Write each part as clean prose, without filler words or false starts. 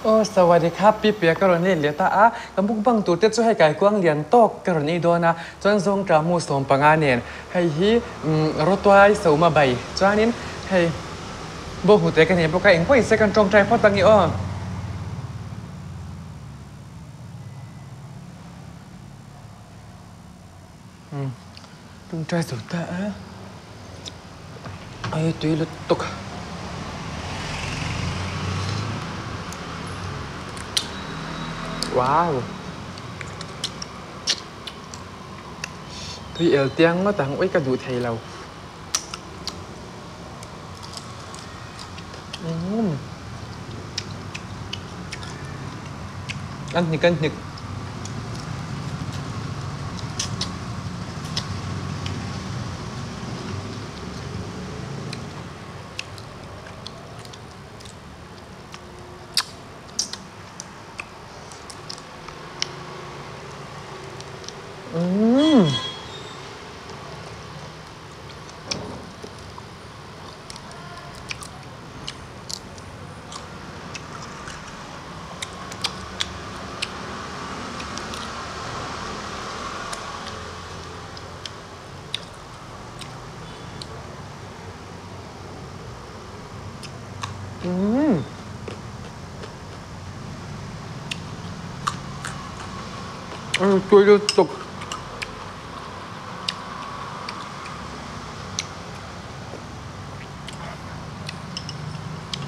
Aw Sawadee Pi Pia ka rawn let leh ta a, ka mukbang tur te chu hei kaikuang lian tawk ka rawn ei dawn a, chuan zawngṭah mu 15 nen hei hi rawtuai soma bai chuanin hei bawnghnute ka nei bawk a, engpawh in se kan ṭawngṭai phawt ang i aw. Ṭawngṭai zo ta a, ai tui lutuk. Wow! Tui el tiang ngawt ang, ui ka duh thei lo. An hnik an hnik. Umm. Umm. Tui lutuk.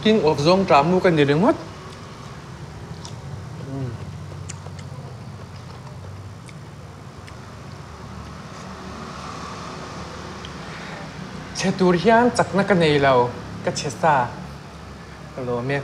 King of zawngṭah mu ka ni ringawt. Chhe tur hian chakna ka nei lo, ka chhe sa ka lawm e.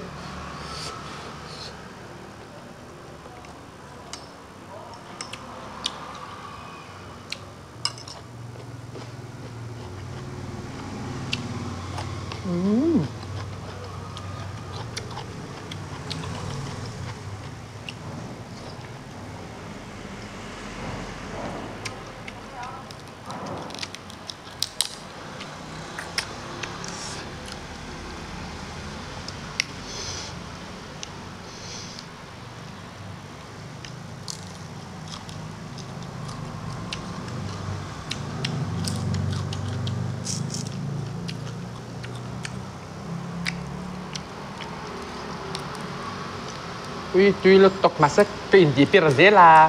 Ui tui lutuk mahse ka intih pir zel a,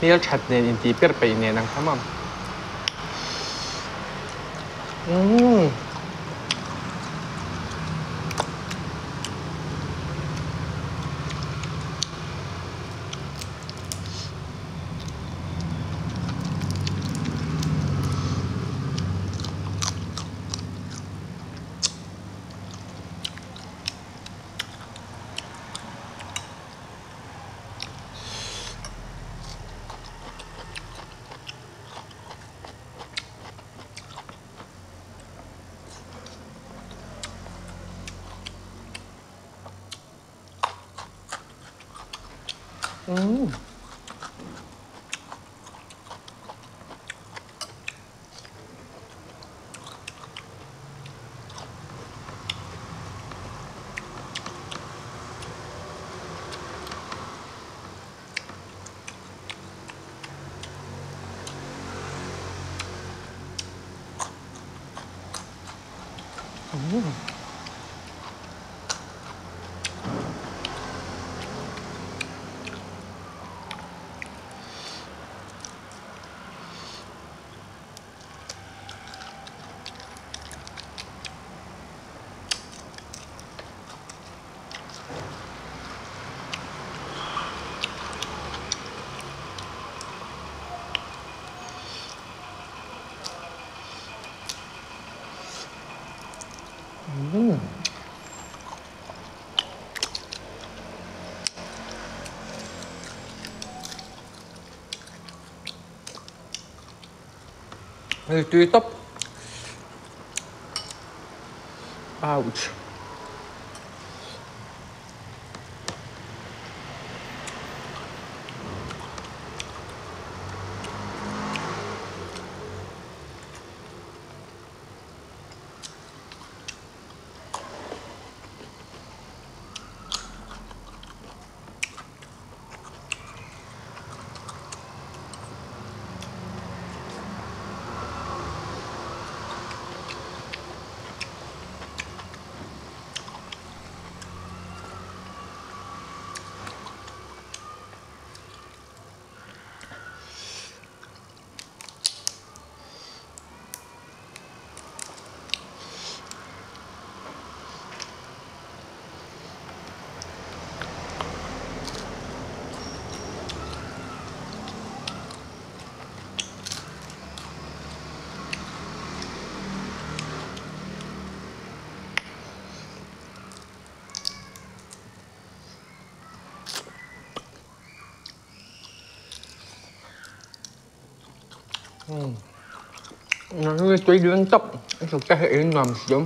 hmel that nen intih pir peih nen ang kha maw. Umm. Umm. Umm. Hei tui tawp. Ouch. Tui dun tawp a chhuk te hi ei nuam si awm.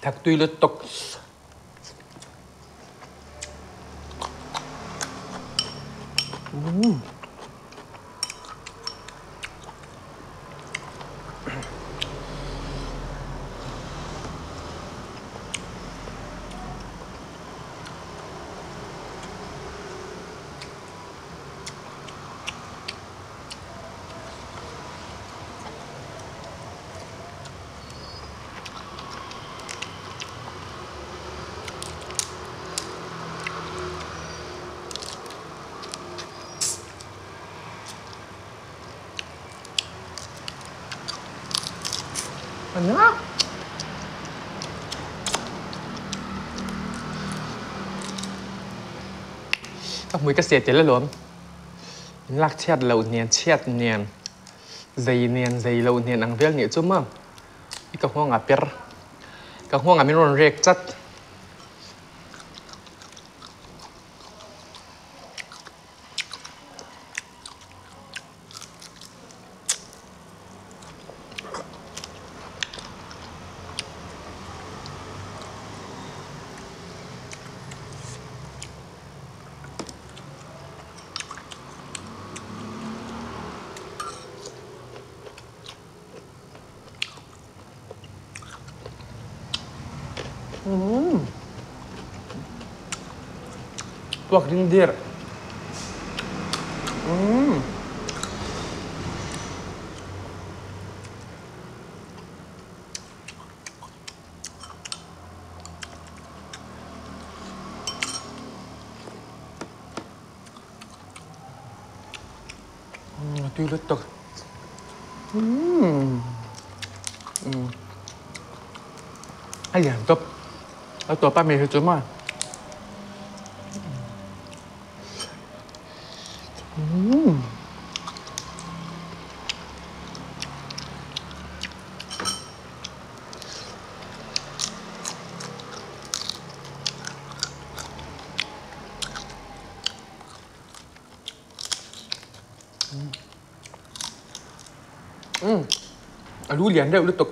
Thak tui lutuk. Ka hmui ka seh tel alawm. In lak chhiat loh nen chhiat nen zei nen zei loh nen ang vel nih chu maw i ka nghawng a per ka nghawng ah min rawn rek chat. Tuak ding dir. Tui lutuk. A lian tawp. A tawp a mi hi chu maw. A lu lian deuh lutuk.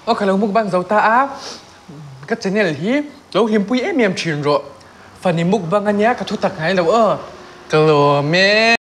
Aw ka lo mukbang zo ta a, ka channel hi lo hlimpui em em thin rawh, funny mukbang ania ka thu tak ngai lo aw, ka lawm e.